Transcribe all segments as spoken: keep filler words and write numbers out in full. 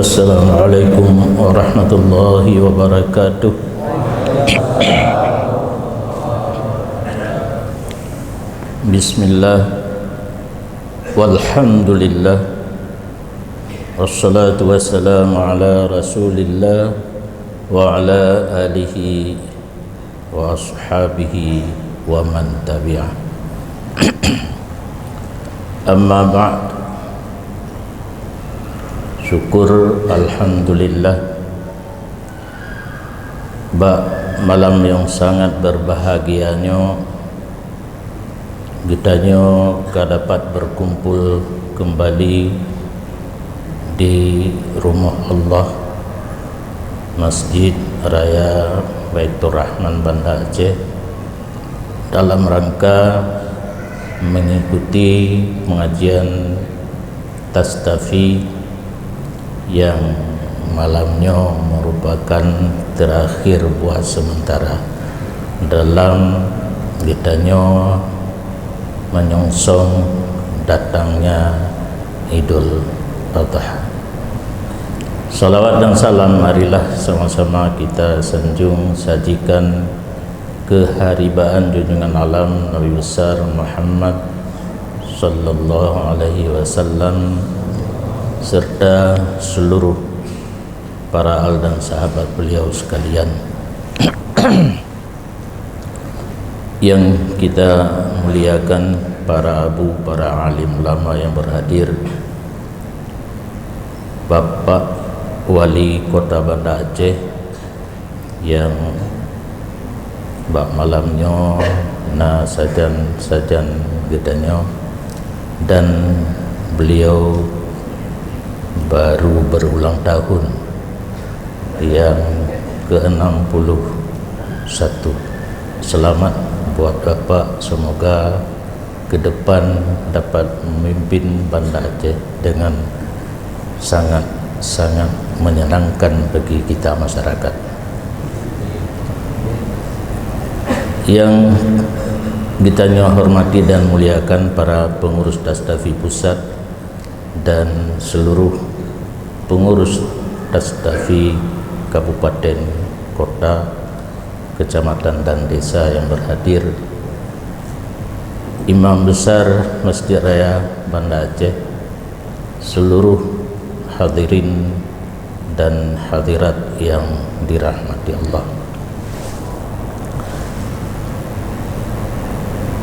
Assalamualaikum warahmatullahi wabarakatuh. Bismillah. Walhamdulillah. Wassalatu wassalamu ala Rasulillah wa ala alihi wa ashabihi wa man tabi'ah. Amma ba'd. Syukur, alhamdulillah, bak malam nyang sangat berbahagia nyoe, geutanyoe ka dapat berkumpul kembali di rumoh Allah, Masjid Raya Baiturrahman Banda Aceh, dalam rangka mengikuti pengajian Tastafi yang malam nyoe merupakan terakhir buat sementara dalam geutanyoe menyongsong datangnya Idul Adha. Salawat dan salam marilah sama-sama kita sanjung sajikan keharibaan junjungan alam Nabi besar Muhammad sallallahu alaihi wasallam serta seluruh para al dan sahabat beliau sekalian. Yang kita muliakan, para abu, para alim ulama yang berhadir, Bapak Wali Kota Banda Aceh, yang bak malam nyoe na sajan-sajan geutanyoe, dan beliau baru berulang tahun yang keenam puluh satu. Selamat buat Bapak, semoga ke depan dapat memimpin Banda Aceh dengan sangat-sangat menyenangkan bagi kita masyarakat. Yang geutanyoe hormati dan muliakan para pengurus Tastafi Pusat dan seluruh pengurus Tastafi kabupaten, kota, kecamatan dan desa yang berhadir, Imam Besar Masjid Raya Banda Aceh, seluruh hadirin dan hadirat yang dirahmati Allah.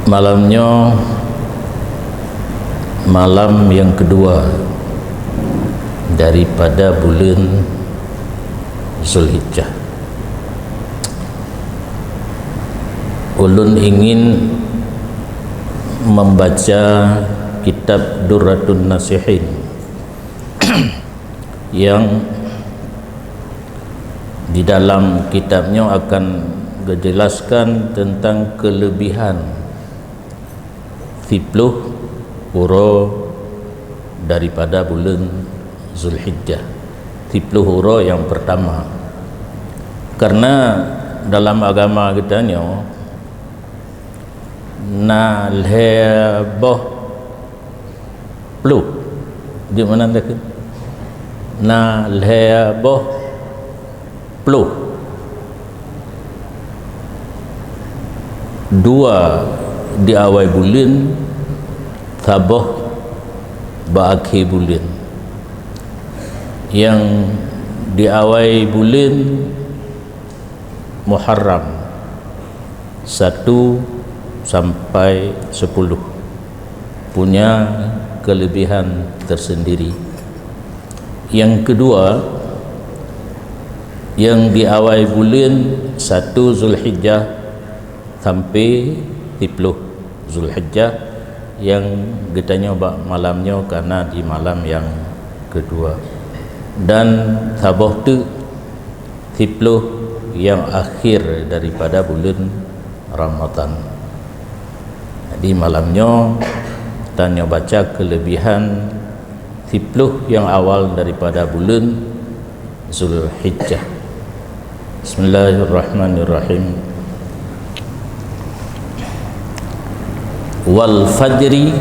Malam nyoe malam yang kedua daripada buleuen Zulhijjah. Ulôn ingin membaca kitab Durratun Nasihin yang di dalam kitab nyoe akan geujelaskan tentang kelebihan siploh uroe daripada buleuen Zulhijjah, siploh uroe nyang peurtama. Karena dalam agama geutanyoe na lhée boh ploh. Di mana dah ke? Na lhée boh ploh. Dua di awai buleuen, saboh bak akhé buleuen. Nyang di awai buleuen Muharram satu sampai sepuluh punya kelebihan tersendiri. Yang kedua, yang di awai buleuen satu Zulhijjah sampai siploh Zulhijjah, yang geutanyoe bak malam nyoe kana di malam yang kedua. Dan saboh teuk siploh yang akhir daripada buleuen Ramadhan. Jadi malam nyoe tanyoe baca kelebihan siploh yang awal daripada buleuen Zulhijjah. Bismillahirrahmanirrahim. Wal fajri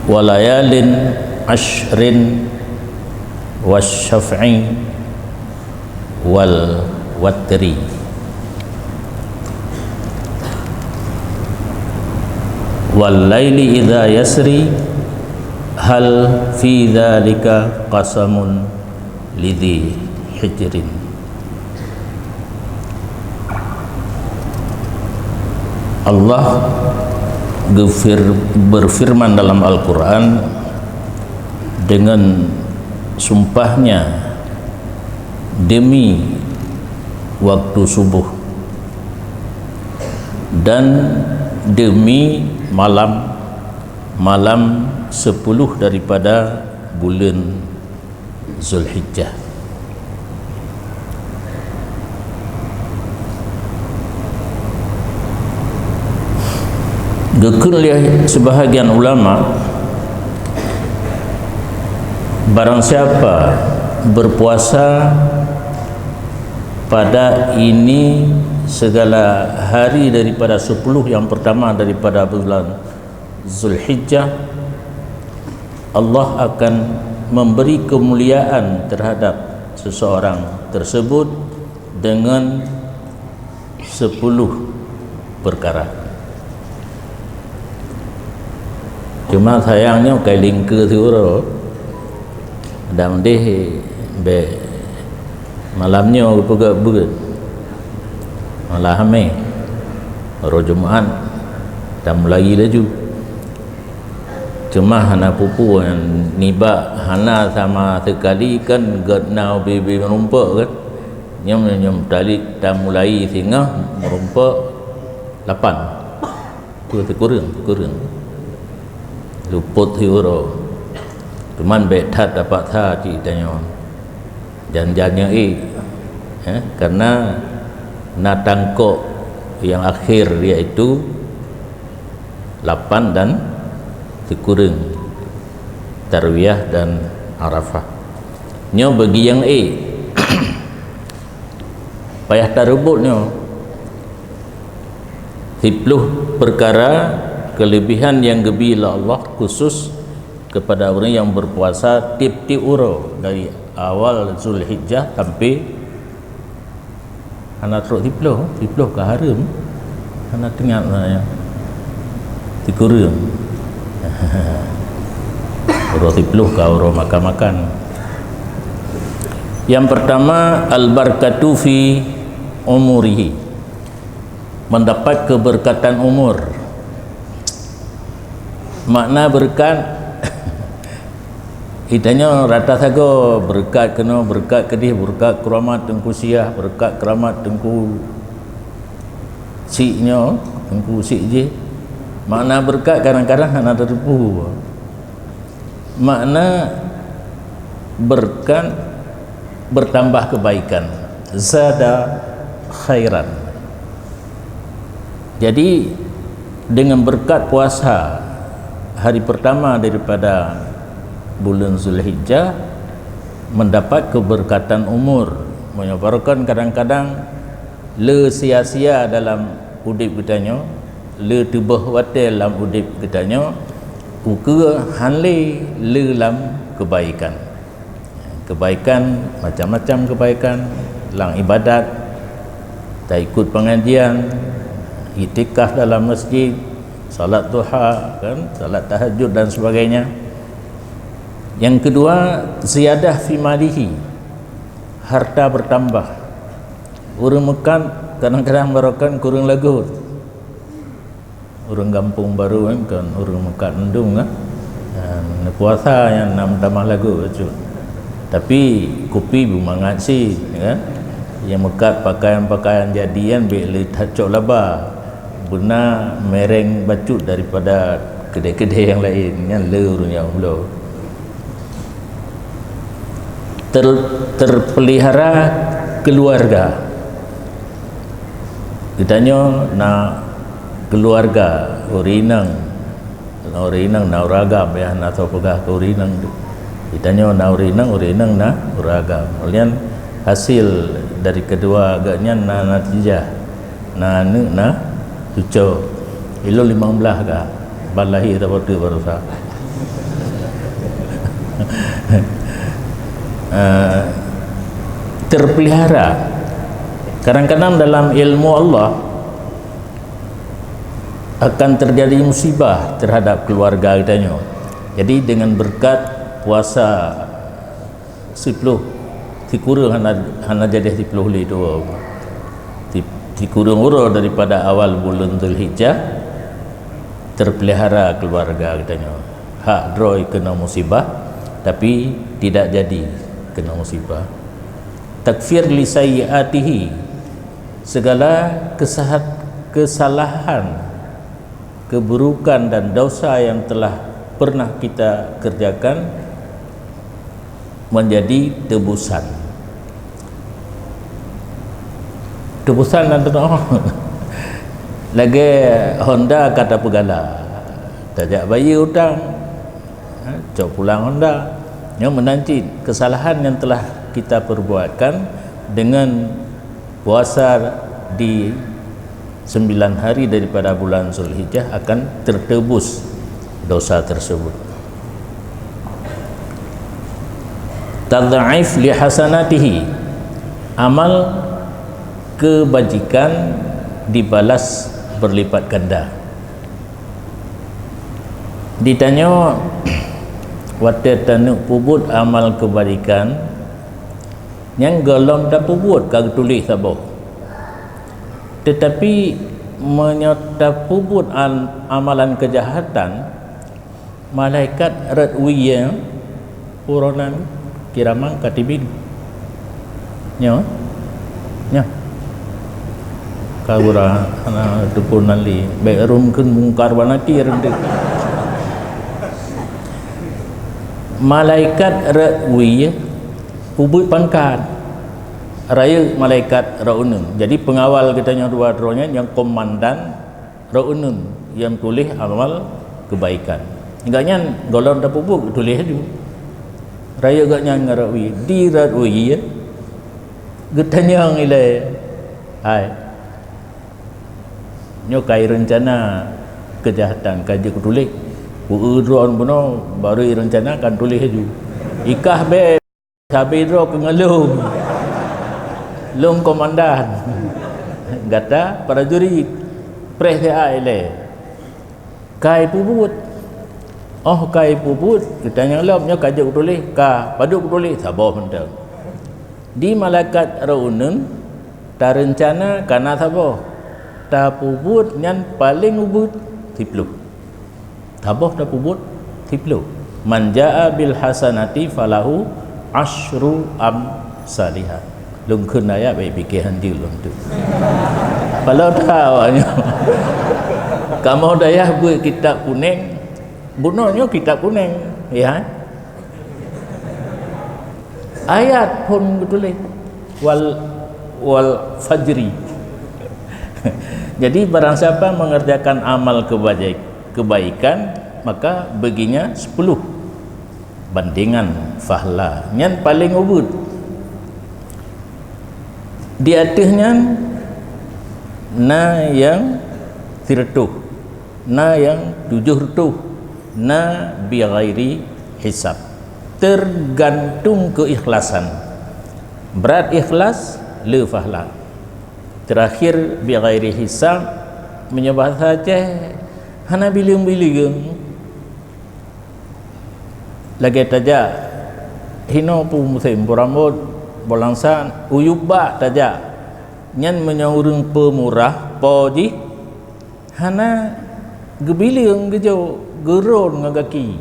wa layalin asyrin Wasyaf'i wal watri. Wal laili idza yasri, hal fi dzalika qasamun lidzi hijrin. Allah geufir-, berfirman dalam Al-Quran dengan sumpahnya, demi waktu subuh dan demi malam, malam sepuluh daripada bulan Zulhijjah. Geukheun lé sebahagian ulama, barang siapa berpuasa pada ini segala hari daripada sepuluh yang pertama daripada bulan Zulhijjah, Allah akan memberi kemuliaan terhadap seseorang tersebut dengan sepuluh perkara. Cuma sayangnya, kai lingka siuroe. Dan deh, bèk malam nyoe geupeugah beuet. Malam Hamèh, uroe Jumat, tamulai laju. Cuma hana peue-peue, nibak hana sama sekali kan, gét na ubé-bé meurumpok kan. Nyoe, nyoe tali tamulai singoh meurumpok lapan. Peue sikureueng, sikureueng. Luput siuroe. Cuman bèk that tapaksa cit tanyoe. Jan-jan nyang ék, eh, karena na tangkok yang akhir, yaitu lapan dan sikureueng, Tarwiyah dan Arafah. Nyoe bagi nyang ék. Payah tareubot nyoe. Siplôh peukara keulebihan nyang geubri lé Allah khusus keupada ureuëng nyang beupuasa tieb-tieb uroe dari awal Zulhijjah sampai hana trok siplôh, siplôh ka hareuem. Hana teuingat sebenarnya. Sikureueng. Uroe siplôh ka uroe makan-makan. Yang pertama, al-barakatu fi umurihi. Mendapat keberkatan umur. Makna beureukat, geutanyoe rata sagoe, beureukat keunoe, beureukat keudeh, beureukat keuramat Teungku Syiah, beureukat keuramat Teungku Syiek nyoe, Teungku Syiek jih. Makna beureukat kadang-kadang hana tateupeue. Makna beureukat, bertambah kebaikan, zada khairan. Jadi, dengan beureukat puasa hari pertama daripada buleuen Zulhijjah, mendapat keberkatan umur. Meunyoe barokon kadang-kadang le sia-sia dalam udeb geutanyoe, le teuboh watée lam udeb geutanyoe, ukeue hán lé le lam keubaikan. Keubaikan, macam-macam keubaikan, lam iébadat, taikot pengajian, iktikaf dalam masjid, salat duha, kan, salat tahajud dan sebagainya. Yang kedua, ziyadah fi malihi, harta bertambah. Ureuëng meukat kadang-kadang barokon kureueng lagot. Ureuëng gampông barô kan, kon ureuëng meukat mandum kan. Ha, neupuasa nyan na meutamah lagot bacut. Tapi kupi beumangat cit, ya kan. Nyang meukat pakaian-pakaian jadi nyan bèk le that cok laba. Beuna mereng bacut daripada keudè-keudè nyang laén, nyan le ureuëng nyang bloe. Ter-, terpelihara keluarga. Geutanyoe na keuluwarga, ureuëng inong. Na ureuëng inong, na ureuëng agam, ya, na soe peugah keu ureuëng inong. Geutanyoe na ureuëng inong, ureuëng inong na ureuëng agam. Ulôn hasé dari keudua geuh nyan na natijah. Na aneuëk, na cucoe. Ilôn limong blaih ka, ban lahé saboh teuk baroesa. eh, terpelihara. Kadang-kadang dalam ilmu Allah akan terjadi musibah terhadap keluarga kita nyoe. Jadi dengan berkat puasa siploh, sikureueng hana, hana jadi siploh lé dua. Si-, sikureueng uroe daripada awal bulan Zulhijjah, terpelihara keluarga kita nyoe. Hak droe kena musibah, tapi tidak jadi kena musibah. Takfir li sayyiatihi, segala kesahat-, kesalahan, keburukan dan dosa yang telah pernah kita kerjakan menjadi tebusan. Tebusan dan teunoh lagée honda ka tapeugala, tajak bayeue utang, ha, cok pulang honda. Nyoe meunan cit kesalahan yang telah kita perbuatkan dengan puasa di sembilan hari daripada bulan Zulhijjah akan tertebus dosa tersebut. Tadhaif li hasanatihi, amal kebajikan dibalas berlipat ganda. Ditanyoe, watée taneuk peubuet amal kebajikan, nyang gohlom tapeubuet ka geutuléh saboh. Teutapi meunyoe tapeubuet an-, amalan keujahatan, malaikat rot wie, uronan kiraman katibin. Nyoe, nyoe. Ka gura hana teupeu nan lé, bék rhom kheun Mungkar wa Nakir deuh. Malaikat rot wie, peubuet pangkat. Rayeuk malaikat rot uneun. Jadi peungawal geutanyoe dua droe nyan nyang komandan rot uneun nyang tuléh amal keubaikan. Gobnyan gohlom tapeubuet tuléh laju. Rayeuk gobnyan ngon rot wie, di rot wie geutanyong ilée, "Hai, nyoe ka ireuncana keujahatan ka jeuet keu tuléh. Peu-eu droe bunoe barô ireuncana kan tuléh laju. Ikah bék." Sabe droe keu ngon lôn. Lôn komandan. Gata prajurit. Preh siat ilée. Ka ipeubuet. Óh ka ipeubuet, geutanyong lom nyoe ka jeuet keu tuléh, ka padub keu tuléh, saboh mantong. Di malaikat rot uneun, tareuncana ka na saboh. Tapeubuet nyan paleng ubit siploh. Saboh tapeubuet siploh. "Man jaa bil hasanati falahu asyru amsaliha." Lôn kheun ayat bék pike hanjeut lôn tu. Kalau tahu nyoe. Kamoe dayah buet kitab kuneng, bunoe nyoe kitab kuneng, ya. Ayat phon geutuléh, wal, wal fajri. Jadi barang siapa mengerjakan amal kebaja-, kebaikan, maka baginya sepuluh bandingan fahla. Nyan paleng ubit. Di ateueh nyan na nyang sireutôh, na nyang tujoh reutôh, na bighairi hisab. Teugantung keuikhlasan. Brat ikhlas, le fahla. Teurakhir bighairi hisab, meunyoe bahasa Aceh, hana bileueng-bileueng. Lagée tajak, hinoe peue musém, beurambot, beulangsa, u yup bak tajak. Nyan meunyoe ureuëng peumurah po jih, hana geubileueng geujok, geurôn ngon gaki.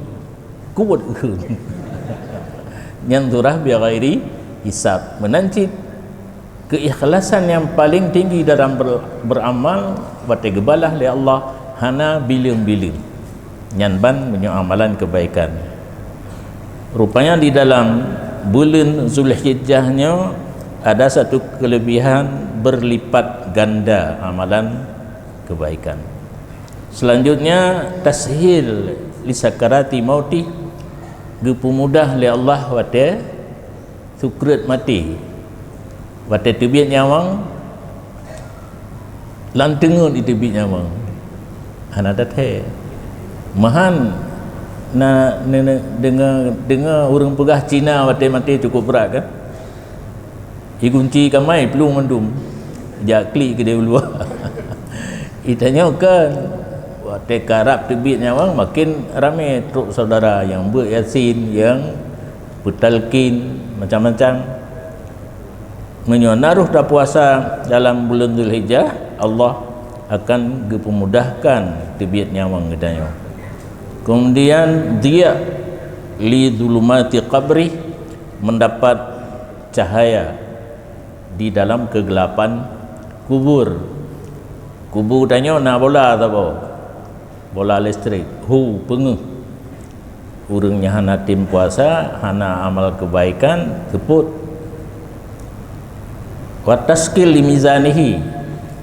Kuwat ukeue. Nyan surah bighairi hisab. Meunan cit, keuikhlasan nyang paleng tinggi dalam ber-, beuramal watée geubalah lé Allah hana bileueng-bileueng. Nyan ban meunyoe amalan keubaikan. Rupanya di dalam buleuen Zulhijjah nyoe ada satu keulebihan beurlipat ganda amalan keubaikan. Selanjutnya, tashil li sakarati mauti, geupeumudah lé Allah watée sukreut maté. Watée teubiet nyawöng, lam teungeut jiteubiet nyawöng. Hana tathée. Meuhan Na, na, na, deungoe, deungoe ureuëng peugah Cina watée maté cukup brat kan? Igunci kamai plueng mandum, jak klik keudeh u luwa. Itanyoe kan, watée karab teubiet nyawöng, makin ramé trok syedara nyang beuet Yasin, nyang peutalkin, macam-macam. Meunyoe na roh tapuasa dalam buleuen Zulhijjah, Allah akan geupeumudahkan teubiet nyawöng geutanyoe. Keumudian, dhiya li zulumati qabri, mendapat cahaya di dalam kegelapan kubur. Kubu tanyoe na bola saboh, bola listrik, hu, peungeuh. Ureuëng nyang hana tem puasa, hana amal kebaikan, seupôt. Wa taskil li mizanihi,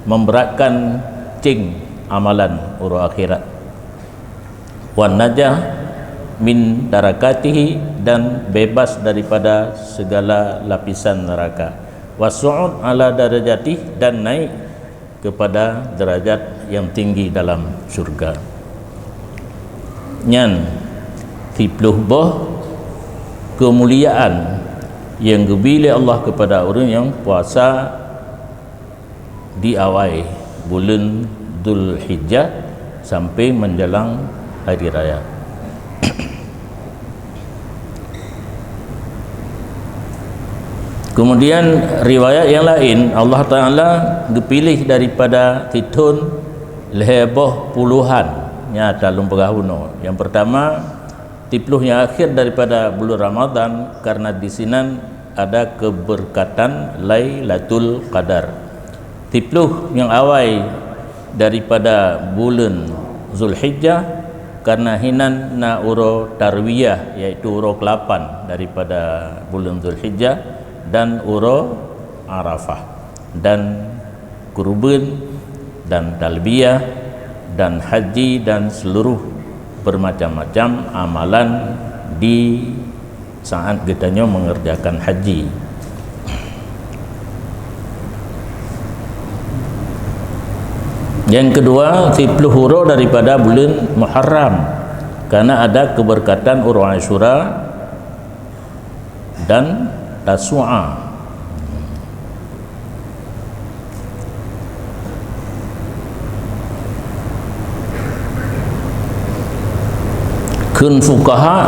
memberatkan céng amalan uroe akhirat. Wan najah min darakatihi, dan bebas daripada segala lapisan neraka. Wasu'ud ala darajatih, dan naik kepada derajat yang tinggi dalam syurga. Nyan siploh boh keumuliaan nyang geubri lé Allah kepada ureuëng nyang puasa di awai buleuen Dzulhijjah sampai menjelang hari raya. Kemudian riwayat yang lain, Allah Taala geupiléh daripada sithon lhée boh puluhan nyang ka lôn peugah bunoe. Yang pertama, siploh nyang akhir daripada buleuen Ramadhan, karena di sinan ada keberkatan Lailatul Qadar. Siploh nyang awai daripada buleuen Zulhijjah, karena hinan na uroe Tarwiyah, yaitu uroe keulapan daripada buleuen Zulhijjah, dan uroe Arafah, dan keureubeuen, dan talbiyah, dan haji, dan seluruh bermacam-macam amalan di saat geutanyoe mengerjakan haji. Yang kedua, siploh uroe daripada buleuen Muharram, karena ada keberkatan uroe Asyura dan Tasu'a. Kheun fuqaha,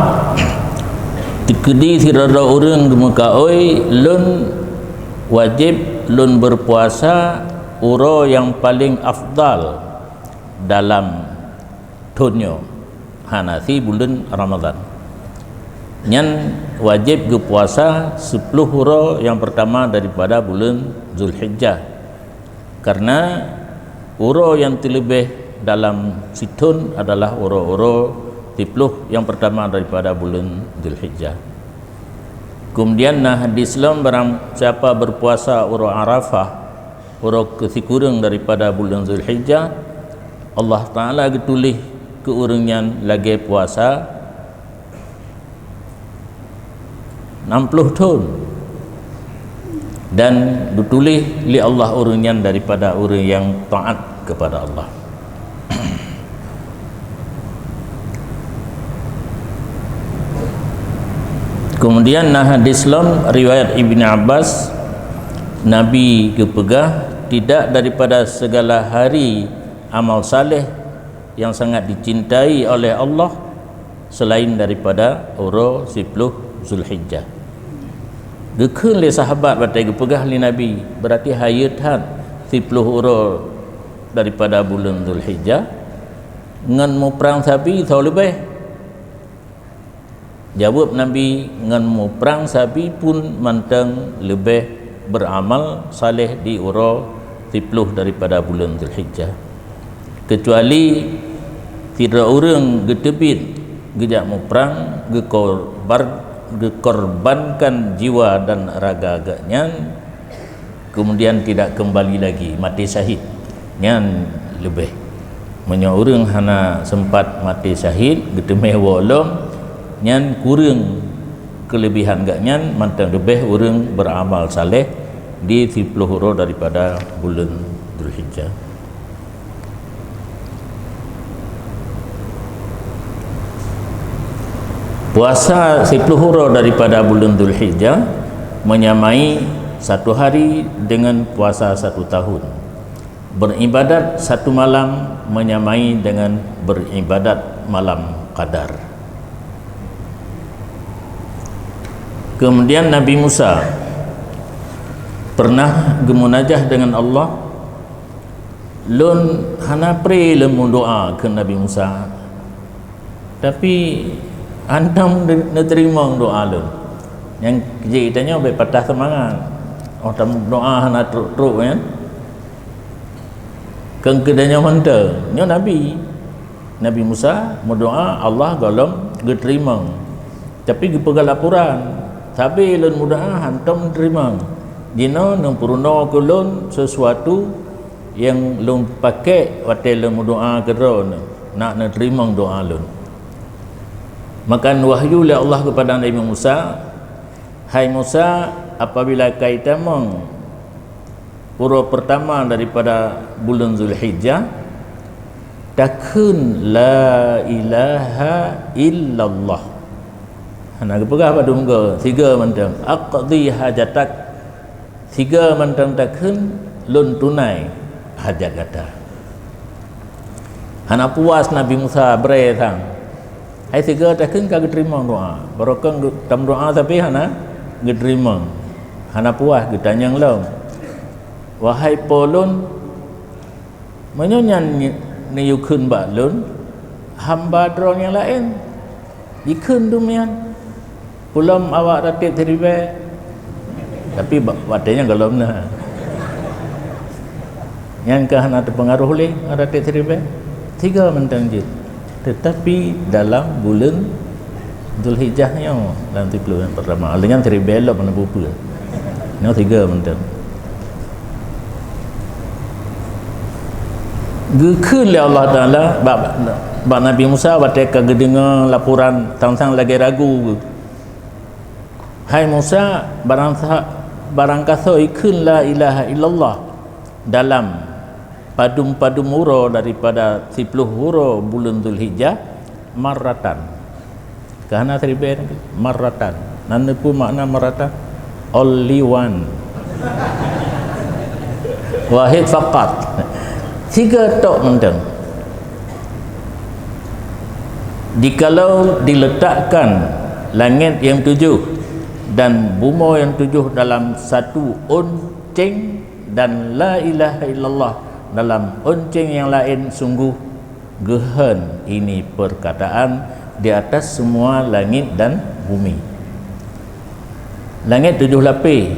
teukeudi sidroe ureuëng geumeukaôi, lôn wajéb lôn beupuasa uroe nyang paleng afdal dalam thon nyoe, hana sibuleuen Ramadhan. Nyan wajéb geupuasa siploh uroe nyang pertama daripada buleuen Zulhijjah. Karena uroe nyang teuleubeh dalam sithon adalah uroe-uroe siploh nyang pertama daripada buleuen Zulhijjah. Kemudian na hadis lom, barang siapa berpuasa uroe Arafah, uroe keusikureueng daripada buleuen Zulhijjah, Allah Taala geutuléh keu ureuëng nyan lagée puasa nam ploh thon, dan geutuléh lé Allah ureuëng nyan daripada ureuëng nyang taát kepada Allah. Kemudian na hadis lom riwayat Ibni Abbas, Nabi geupeugah, "Tidak daripada segala hari amal saleh yang sangat dicintai oleh Allah selain daripada uroe siploh Zulhijjah." Geukheun lé sahabat watée geupeugah lé Nabi, "Berarti hayeu that siploh uroe daripada buleuen Zulhijjah ngon muprang sabi soe leubeh?" Jaweueb Nabi, "Ngon muprang sabi pun mantong leubeh beuramal saleh di uroe siploh daripada buleuen Zulhijjah. Keucuali sidroe ureuëng geuteubiet geujak muprang, geukorbar-, geukorbankan jiwa dan raga geuhnyan, kemudian tidak kembali lagi, maté syahid, nyan leubeh. Meunyoe ureuëng hana sempat maté syahid, geuteumé woe lom, nyan kureueng keulebihan geuhnyan, mantong leubeh ureuëng beuramal saleh di siploh uroe daripada buleuen Zulhijjah." Puasa siploh uroe daripada buleuen Zulhijjah menyamai satu hari dengan puasa satu tahun. Beribadat satu malam menyamai dengan beribadat malam Qadar. Kemudian Nabi Musa pernah geumunajah dengan Allah, "Lôn hana pré lôn meudoá," kheun Nabi Musa, "tapi hantom neuteurimong doá lôn." Nyang jih tanyoe bèk patah seumangat. Oh, tameudoá hana trok-trok, kan? Keu geutanyoe mantong, nyoe Nabi. Nabi Musa meudoá, Allah gohlom geuteurimong. Tapi geupeugah laporan, "Sabe lôn meudoá hantom teurimong. Jinoe neupeurunoe keu lôn sisuatu nyang lôn pakék watèe lôn meudoá keu droeneuh, nak neuteurimong doá lôn." Maka neuwahyu lé Allah keupada Nabi Musa, "Hai Musa, apabila ka itamong uroe peurtama daripada buleuen Zulhijjah, takheun, 'La ilaha illallah.'" Hana geupeugah padum goe, sigoe mantong, "Aqdi hajatak." Sigoe mantong takheun, "Lôn tunai hajat gata." Hana puas Nabi Musa bré sang. Hai sigoe takheun ka geuteurimong doá. Barokon geu-, tameudoá tapi hana geuteurimong. Hana puas geutanyong lom, "Wahai Po lôn, meunyoe nyan neuyue kheun bak lôn, hamba droe nyang laén jikheun dum nyan. Peulom awak ratéb siribèe." Tapi ba-, watèe nyan gohlom na. Nyan ka hana teupeungaroh lé ngon ratéb siribèe. Sigoe mantong jeuet. Teutapi dalam buleuen Zulhijjah nyoe, lam siploh nyang peurtama. Lheueh nyan siribèe lom hana peue-peue. Nyoe sigoe mantong. Geukheun lé Allah Taala bak, bak Nabi Musa watèe ka geudeungoe laporan, sang-sang lagèe ragu. "Hai Musa, barang sa-, barang kasoe ikheun la ilaha illallah dalam padum-padum uroe daripada siploh uroe buleuen Zulhijjah, marratan." Ka hana siribèe lagèe, marratan. Nan peue makna marratan? Only one. Wahid faqat. Sigoe tok mantong. Jikalau diletakkan langét nyang tujoh dan bumoe nyang tujoh dalam satu oncéng dan la ilaha illallah dalam oncéng nyang laén, sungguh geuheun ini perkataan di atas semua langit dan bumi. Langét tujoh lapéh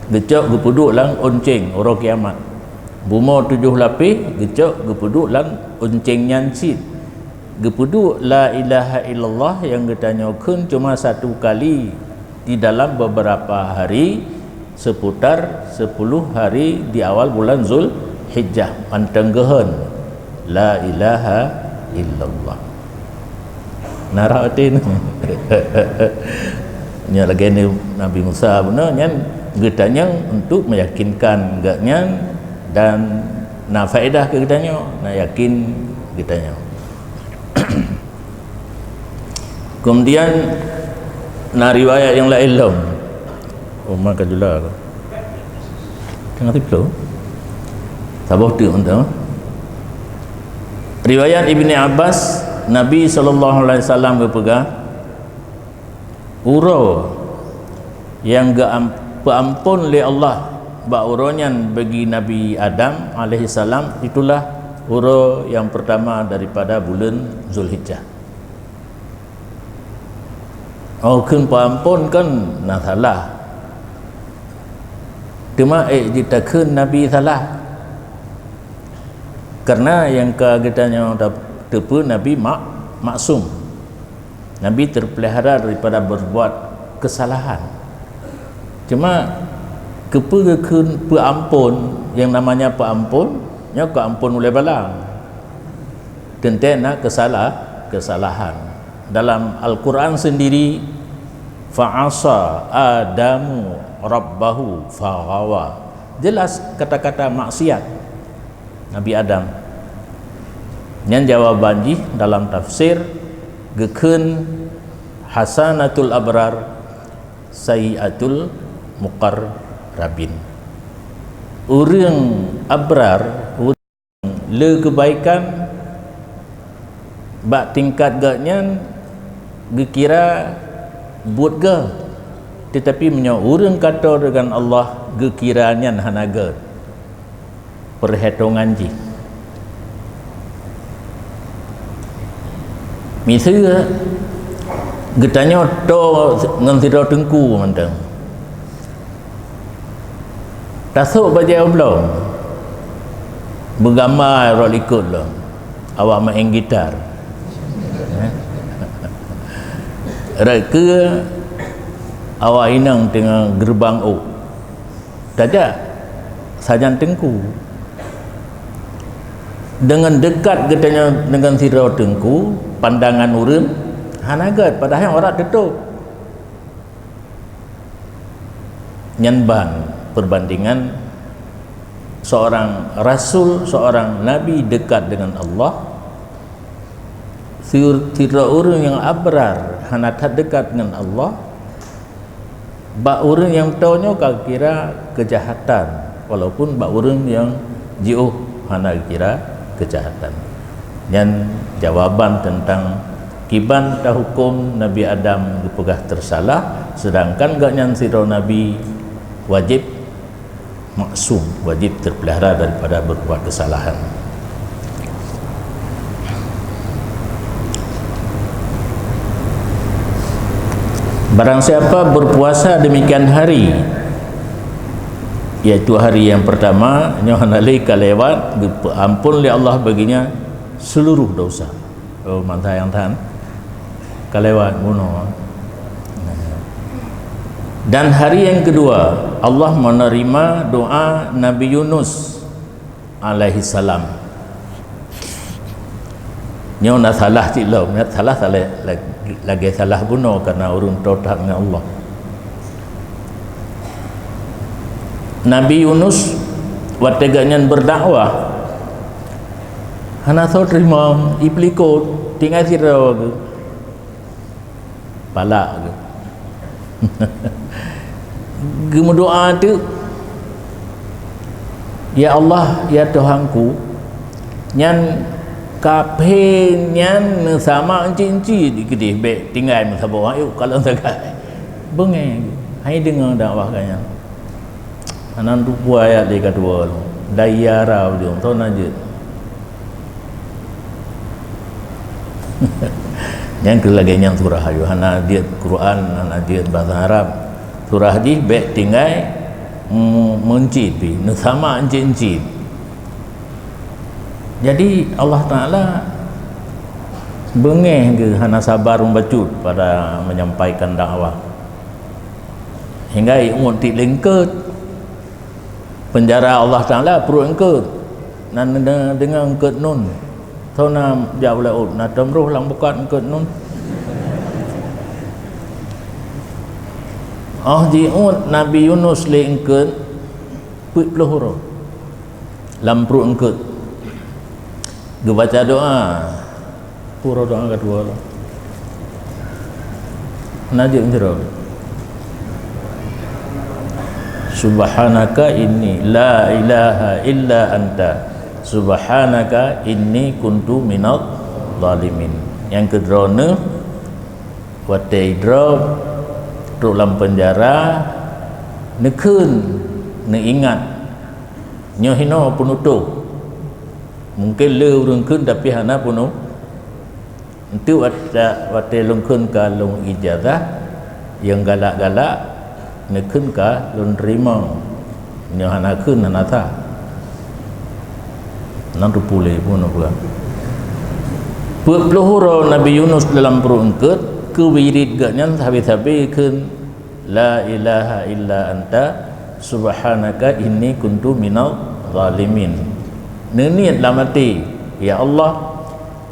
geucok geupeuduek lam oncéng uroe kiamat. Bumoe tujoh lapéh geucok geupeuduek lam oncéng nyan cit. Geupeuduek la ilaha illallah nyang geutanyoe kheun cuma satu kali di dalam beberapa hari, seputar sepuluh hari di awal bulan Zulhijjah, mantong geuheun, "La ilaha illallah." Na rhot até nyoe. Nyoe lagèe ni Nabi Musa bunoe nyan geutanyong untuk meyakinkan gobnyan dan na faedah keu geutanyoe, na yakin geutanyoe. Kemudian na riwayat nyang laén lom. Oh, ma ka jula. Tengah tipu. Saboh teuk mantong. Riwayat Ibni Abbas, Nabi sallallahu alaihi wasallam geupeugah, "Uroe nyang geuam-, peuamphon lé Allah bak uroe nyan bagi Nabi Adam alaihissalam, itulah uroe nyang peurtama daripada buleuen Zulhijjah." Oh, kheun peuamphon kan na salah. Teuma ék jitakheun Nabi salah. Karena nyang ka geutanyoe ta-, teupeue Nabi mak-, maksum. Nabi terpelihara daripada berbuat kesalahan. Cuma, keupeue geukheun peuamphon, yang namanya peuamphon, nyoe keuamphon ulèe balang. Teuntèe na kesalah-, kesalahan. Dalam Al-Quran sendiri, "Fa'asa Adamu rabbahu faghawa." Jelas kata-kata maksiat Nabi Adam. Nyan jawaban jih dalam tafsir, geukheun Hasanatul abrar, sayyiatul muqarrabin. Ureuëng abrar, ureuëng le keubaikan, bak tingkat geuh nyan geukira buet geuh. Teutapi meunyoe ureuëng ka toe deungon Allah, geukira nyan hana geuh. Peuhitongan jih. Miseue geutanyoe toe ngon sidroe teungku mantong. Tasok bajée oblong, beugamba rot likot lom, awak maén gitar. Rot keue awak inong teungoh geureubang ôk. Tajak sajan teungku. Deungon deukat geutanyoe deungon sidroe teungku, pandangan ureuëng hana gét, padahai aurat teutôb. Nyan ban peubandingan seurang rasul, seurang nabi deukat deungon Allah, si-, sidroe ureuëng nyang abrar hana that deukat deungon Allah, bak ureuëng nyang toe nyoe ka kira keujahatan, walaupun bak ureuëng nyang jiôh hana kira keujahatan. Nyan jawaban teuntang kiban tahuköm Nabi Adam geupeugah teusalah, seudangkan gobnyan sidroe nabi wajéb maksum, wajéb teupeulihara daripada beubuat keusalahan. Barang siapa berpuasa demikian hari, yaitu hari yang pertama, nyoe hana lé ka lewat, geupeuampon lé Allah baginya seluruh dosa. Oh, mantap nyang tan. Ka lewat bunoe. Dan hari yang kedua, Allah menerima doa Nabi Yunus alaihissalam. Nyoe na salah cit lom, na salah, salah lag-, lagée salah bunoe karena ureuëng toe that ngon Allah. Nabi Yunus watée gobnyan berdakwah, hana soe teurimong, iplikot, tinggai sidroe geuh. Palak geuh. Geumeudoá teuk, "Ya Allah, ya Tuhanku, nyan kaphé nyan neusama euncit-euncit keudeh, bék tinggai meusaboh, ayo kalon sagai." Beungéh, hai deungoe dakwah gobnyan. Hana tupeue ayat lé ka tuwoe lom. Daiyara ujong, soe na jeuet. Nyang keu lagée nyan surah ayat, hana jeuet Quran, hana jeuet bahasa Arab. Surah jih bék tinggai, mm, meuncit pih, neusama encit-encit. Jadi Allah Taala beungéh geuh hana sabar membacut pada menyampaikan dakwah. Hingga ié uet tiek lé eungkot. Peunjara Allah Taala pruet eungkot. Na, na, na deungoe eungkot nun. Soe na jak u laôt, na tom roh lam bukat eungkot nun. Oh jiuet Nabi Yunus lé eungkot peuet ploh uroe lam pruet eungkot. Geubaca doa. Pura doa keudua tu. Najib sidroe. Subhanaka inni la ilaha illa anta. Subhanaka inni kuntu minadh dhalimin. Nyang keudroe neuh, watée droe trok lam peunjara, neukheun, neuingat. Nyoe hinoe peunutôh. Mungken le ureuëng kheun tapi hana peunoh. Enteuk watée, watée lôn kheun ka lôn ijazah, nyang galak-galak neukheun ka lôn teurimong. Nyoe hana kheun hana sah. Nang teupuléh pun peue. Peuet ploh uroe Nabi Yunus dalam pruet eungkot, keu wirid geuh nyan sabe-sabe kheun, "La ilaha illa anta, subhanaka inni kuntu minadh dhalimin." Neuniet lam até, "Ya Allah,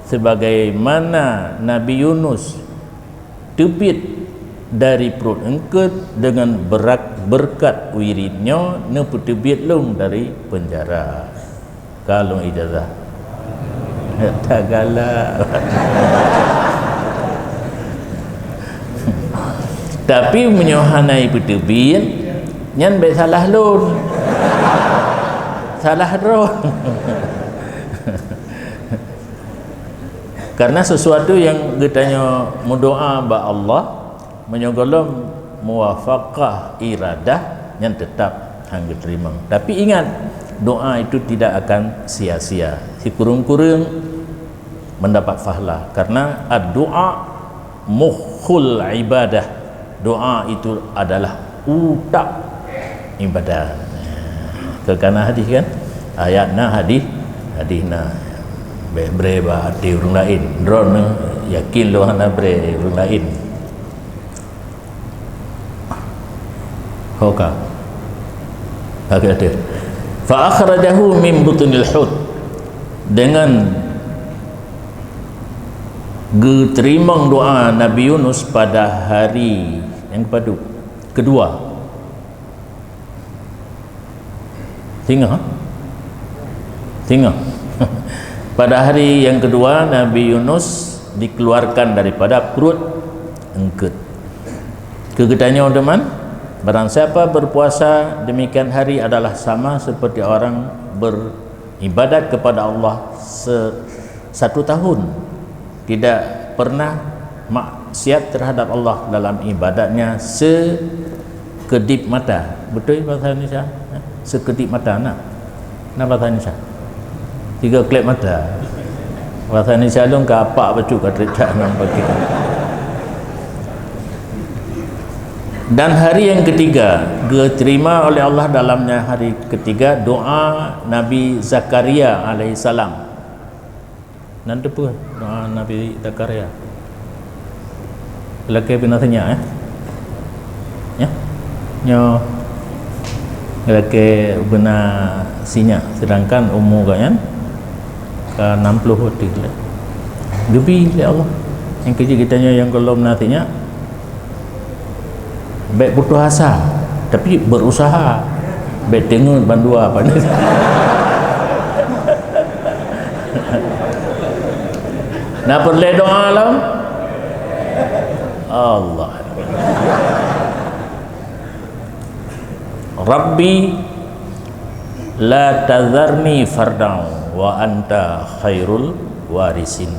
sebagaimana Nabi Yunus teubiet dari pruet eungkot deungon berak-, beureukat wirid nyoe neupeuteubiet lôn dari peunjara." Ka lôn ijazah. Tagalak. Tapi meunyoe hana ipeuteubiet, nyan bék salah lôn. Salah droe. Karena sesuatu nyang geutanyoe meudoa bak Allah, meunyoe gohlom muwafaqah iradah, nyan teutap han geuteurimong. Tapi ingat, doa itu tidak akan sia-sia. Sikureueng-kureueng mendapat pahala, karena ad-du'a mukhul ibadah. Doa itu adalah utak ibadah. Keu kana hadis kan? Ayat na, hadis, hadis na. Bék bré bak até ureuëng laén. Droeneuh yakin lôn hana bré ureuëng laén. Ho ka. Lagée tu. Fa akhrajahu min butnil hut. Dengan geuteurimong doa Nabi Yunus pada hari nyang kepadub? Kedua. Singoh? Singoh. Pada hari yang kedua, Nabi Yunus dikeluarkan daripada perut eungkot. Keu geutanyoe teuma, barang siapa berpuasa demikian hari adalah sama seperti orang beribadat kepada Allah se-, satu tahun, tidak pernah maksiat terhadap Allah dalam ibadatnya sekedip mata. Beutôi bahasa Indonesia? Sekedip mata, na? Na bahasa Indonesia? Tiga klep mata. Bahasa Indonesia lôn ka apak bacut ka trép cak nam pagi. Dan hari yang ketiga, diterima oleh Allah dalamnya hari ketiga doa Nabi Zakaria alaihissalam. Nan teupeue doa Nabi Zakaria? Lakée beuna sinyak, eh? Ya? Nyoe lakée beuna sinyak, sedangkan umu gobnyan ka enam puluh watée lé. Geubi lé Allah. Nyang keu jih geutanyoe nyang gohlom na sinyak, bék putus asa, tapi berusaha. Bék teungeut bandua pandai. Na peureulée doa lom? Allah. Rabbi la tazarni fardan wa anta khairul warisin.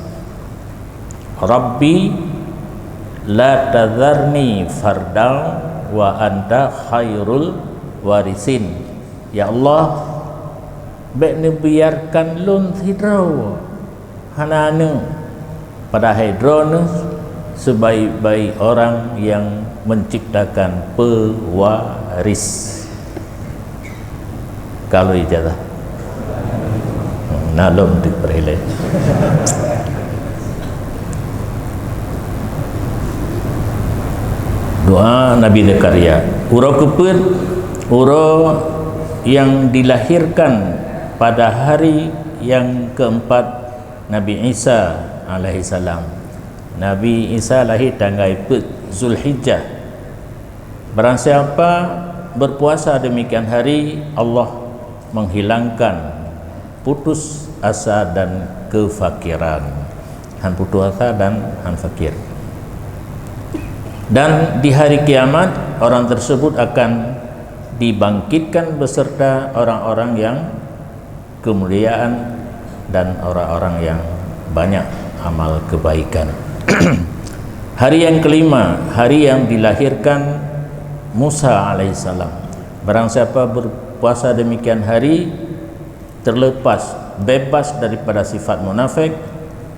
Rabbi la tazarni fardan wa anta khairul warisin. Ya Allah, bék neubiarkan lôn sidroe hana aneuëk, padahai Droeneueh sebaik-baik orang yang menciptakan pewaris. Ka lheueh ijazah. Na lom teuk peureulée. Doa Nabi Zakaria. Uroe keupeuet, uroe yang dilahirkan pada hari yang keempat Nabi Isa alaihissalam. Nabi Isa lahé tanggai peuet Zulhijjah. Barang siapa berpuasa demikian hari, Allah menghilangkan putus asa dan kefakiran. Han putus asa dan han fakir. Dan di hari kiamat, orang tersebut akan dibangkitkan beserta orang-orang yang kemuliaan dan orang-orang yang banyak amal kebaikan. Hari yang kelima, hari yang dilahirkan Musa alaihissalam. Barang siapa berpuasa demikian hari, terlepas, bebas daripada sifat munafik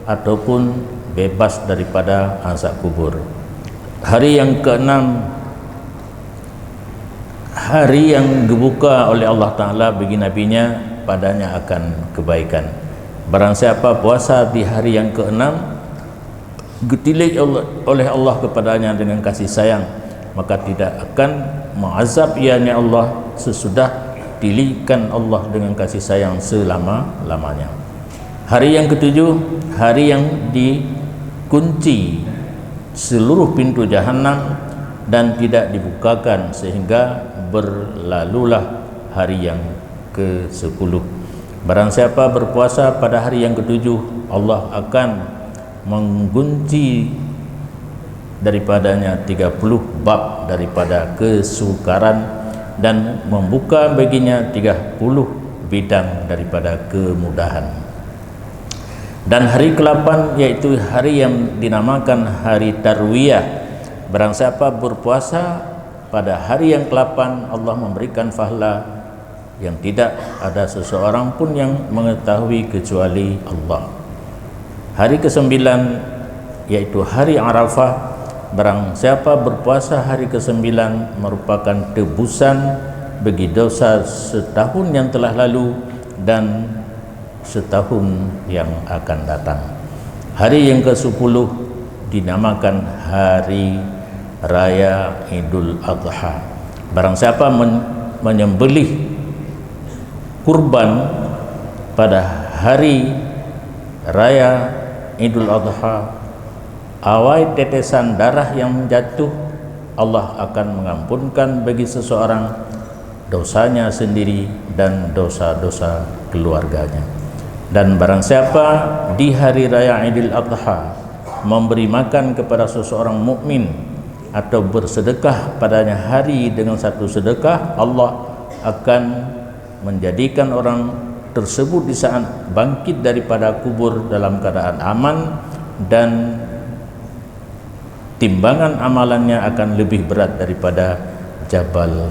ataupun bebas daripada azab kubur. Hari yang keenam, hari yang dibuka oleh Allah Taala bagi nabinya, padanya akan kebaikan. Barang siapa puasa di hari yang keenam, geutilik oleh Allah kepadanya dengan kasih sayang, maka tidak akan mengazab ianya Allah sesudah tilikan Allah dengan kasih sayang selama-lamanya. Hari yang ketujuh, hari yang dikunci seluruh pintu jahanam dan tidak dibukakan, sehingga berlalulah hari yang kesepuluh. Barang siapa berpuasa pada hari yang ketujuh, Allah akan menggunci daripadanya tiga puluh bab daripada kesukaran, dan membuka baginya tiga puluh bidang daripada kemudahan. Dan hari kelapan, yaitu hari yang dinamakan hari Tarwiyah. Barang siapa berpuasa pada hari yang kelapan, Allah memberikan pahala yang tidak ada seseorang pun yang mengetahui kecuali Allah. Hari kesembilan, yaitu hari Arafah. Barang siapa berpuasa hari kesembilan, merupakan tebusan bagi dosa setahun yang telah lalu dan setahun yang akan datang. Hari yang kesepuluh dinamakan Hari Raya Idul Adha. Barang siapa men-, menyembelih kurban pada hari raya Idul Adha, awai tetesan darah yang jatuh, Allah akan mengampunkan bagi seseorang dosanya sendiri dan dosa-dosa keluarganya. Dan barang siapa di hari raya Idul Adha memberi makan kepada seseorang mukmin atau bersedekah padanya hari dengan satu sedekah, Allah akan menjadikan orang tersebut di saat bangkit daripada kubur dalam keadaan aman, dan timbangan amalannya akan lebih berat daripada Jabal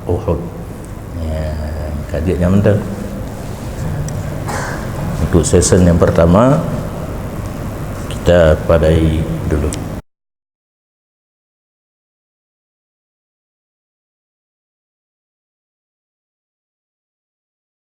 Uhud. Ya, ka jeuet nyan mantong. Untuk sesi yang pertama, kita padai dulu.